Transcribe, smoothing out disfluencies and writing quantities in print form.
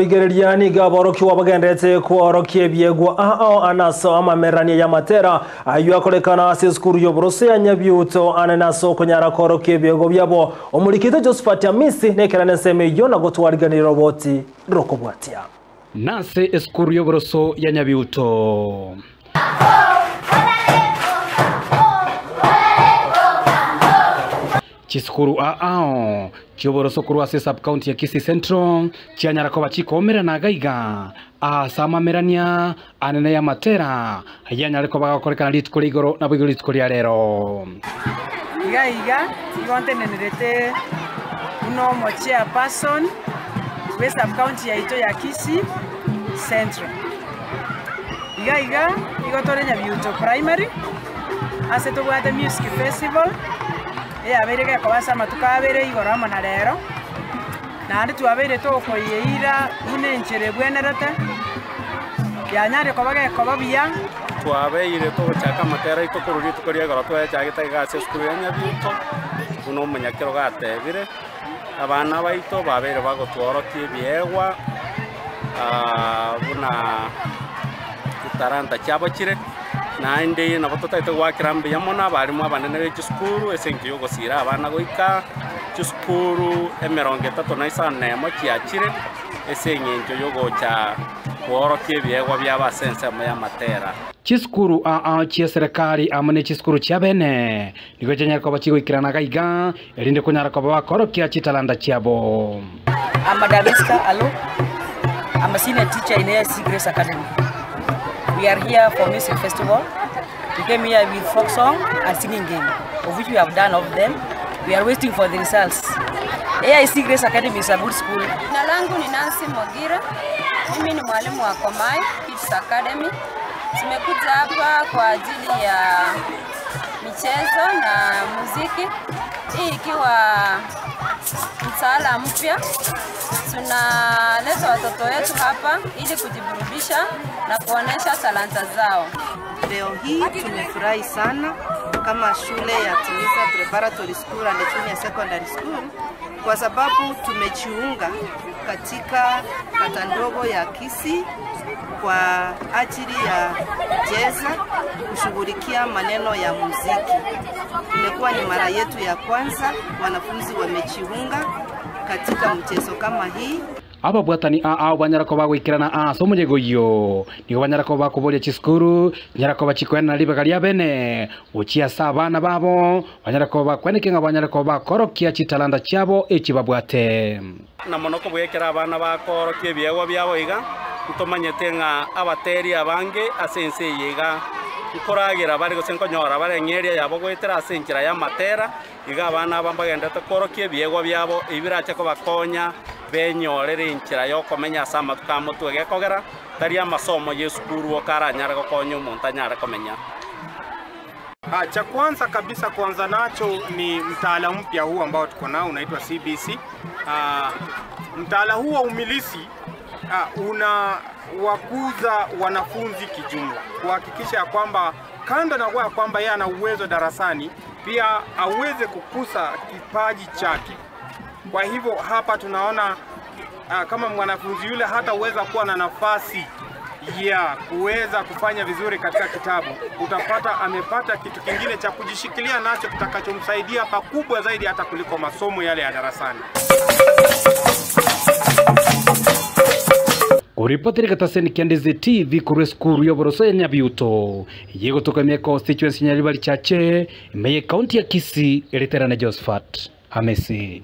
Igereria niga boroki wabagendete kuorokie biegwa ao anaso amamerania ya matera ayu akorekana ase skuru yoborose ya Nyabiuto anenaso kunyara korokie biego byabo omulikite Josephat Amisi nekerane nseme yo na gotwariganira roboti rokobwatia nase eskuru yoboroso ya Nyabiuto. Chisukuru ao chiboroso kurwa se sub county ya Kisii Central chianyara ko bachikomera na gaiga asama merania anene ya matera yanyare ko bagakorekana rituko rigoro na bigoro rituko rya rero iga iga igontenenerete uno mo chairperson we sub county ya ito ya Kisii Central iga iga igotore Nyabiuto primary ase tobwate music festival ya bereke kobasa matuka abere igoro amana rero nandi twabere tokoyeira unenchere bwenerete yanyare kobage kobabiya twabeire togochaka matera itokoruri tukoria igoro twechagete gase skuru ya Nyabiuto uno munyakero gatebire abana baito babere bagotworokie biegwa buna taranta chiabo chire naende nabo totaete gwakira mbuya mono abarimu abanene be chisukuru ase enki yogosira abana goika chisukuru 35 chiachire ase eng'encho yogocha kworokia ebiegwa biabo ase ensemo ya matera. Chisukuru aa chia serikali amane chisukuru chia bene nigo chianyara koba chigoikirana gaiga erinde konyara koba bakorokia chitalanda chiabo. I'm Madam Esther Alo. I'm a senior teacher in AIC Grace Academy. We are here for music festival. We came here with folk song and singing game, of which we have done of them. We are waiting for the results. AIC Grace Academy is a good school. Jina langu ni Nancy Mogira. Mimi ni mwalimu wa Komai Kids Academy. Tumekuja hapa kwa ajili ya michezo na muziki. Hii ikiwa mtaala mpya. Tunaleta watoto wetu hapa ili kujiburudisha na kuonesha talanta zao. Leo hii tumefurahi sana kama shule ya Timiza Preparatory School and Junior Secondary School kwa sababu tumejiunga katika kata ndogo ya Kisii kwa ajili ya kucheza, kushughulikia maneno ya muziki. Imekuwa ni mara yetu ya kwanza wanafunzi wamejiunga katika mchezo kama hii. Ababwatani ao banyara ko bagwikirana aso muyego yo nigo banyara ko bakoboria chisukuru nyara ko bachikwena ribaga ria bene uchiasa abana babo banyara ko bakweneke nga banyara ko bakorokia chitalanda chiabo echibabwate na mono ko bwekera abana bakorokia ebiegwa biabo iga ntomanyete nga abateri abange ase ense yiga nkoragira bari gose nkonyora bare ng'eria yabo goetera ase enchera ya matera iga abana abambagendete korokia ebiegwa biabo ebirache kobakonya benyorere enchera yokomenya ase amatuko amotwe gekogera tari amasomo ya esukuru okaranyare gokonya omonto anyare komenya. Cha kwanza kabisa kuanza nacho ni mtaala mpya huu ambao tuko nao unaitwa CBC. Mtaala huu wa umilisi una wakuza wanafunzi kijumla, kuhakikisha ya kwamba kando na kwa kwamba yeye ana uwezo darasani, pia aweze kukusa kipaji chake. Kwa hivyo hapa tunaona kama mwanafunzi yule hataweza kuwa na nafasi ya kuweza kufanya vizuri katika kitabu, utapata amepata kitu kingine cha kujishikilia nacho kitakachomsaidia pakubwa zaidi hata kuliko masomo yale ya darasani. Kuripotiri kataseni kiandizi TV kurwe skuru yoboroso ya Nyabiuto yegotoka mia constituency Nyaribari chache meye county ya Kisii eliterana Josephat Hamesi.